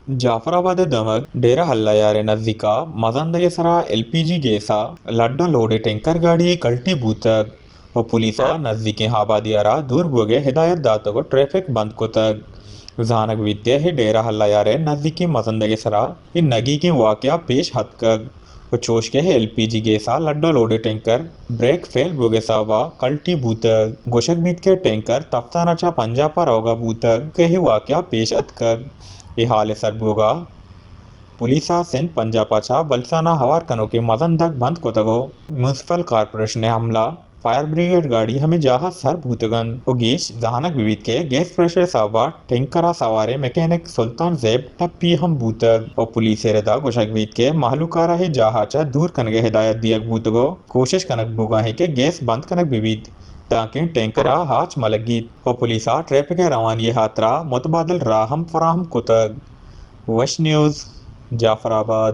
جعفر آباد ءِ دمگ ڈیرہ اللہ یار ءِ نزیک ءَ مزندگ ءِ سرا ایل پی جی گیس ءِ لڈاں لوڈ ءِ ٹینکر گاڑی کلٹی بوتگ ءُ پولیس ءَ نزیکیں آبادی ءَ را دور بوگ ءِ ہدایت داتگ ءُ ٹریفک بند کتگ۔ زانگ بیت کہ اے ڈیرہ اللہ یار ءِ نزیکیں مزندگ ءِ سرا اے نگیگیں واقعہ پیش اتکگ ءُ چوش کہ ایل پی جی گیس ءِ لڈاں لوڈ ءِ ٹینکر بریک فیل بوگ ءِ سبب ءَ کلٹی بوتگ۔ گوشگ بیت کہ ٹینکر تفتان ءَ چہ پنجاپ ءَ روگ ءَ بوتگ کہ اے واقعہ پیش اتکگ۔ اے حال ءِ سر بوگ ءَ پولیس ءَ سندھ پنجاپ ءَ چہ بلوچستان ءَ ہوار کنوکیں مزندگ بند کتگ ءُ میونسپل کارپوریشن ءِ عملہ، فائر بریگیڈ گاڑی ہمے جاہ ءَ سر بوتگ اَنت ءُ گیش زانگ بہ بیت کہ گیس پریشر ءِ سبب ءَ ٹینکر ءَ سواریں میکینک سلطان زیب ٹپی ہم بوتگ ءُ پولیس ءِ رد ءَ گوشگ بیت کہ مہلوک ءَ را اے جاہ ءَ چہ دور کنگ ءِ ہدایت دیگ بوتگ ءُ کوشش کنگ بوگ ءَ اِنت کہ گیس بند کنگ بہ بیت، تانکہ ٹینکر ءَ آچ مہ لگیت ءُ پولیس ءَ ٹریفک ءِ روانی ءِ ہاترا متبادل راہ ہم فراہم کتگ۔ وش نیوز، جعفر آباد۔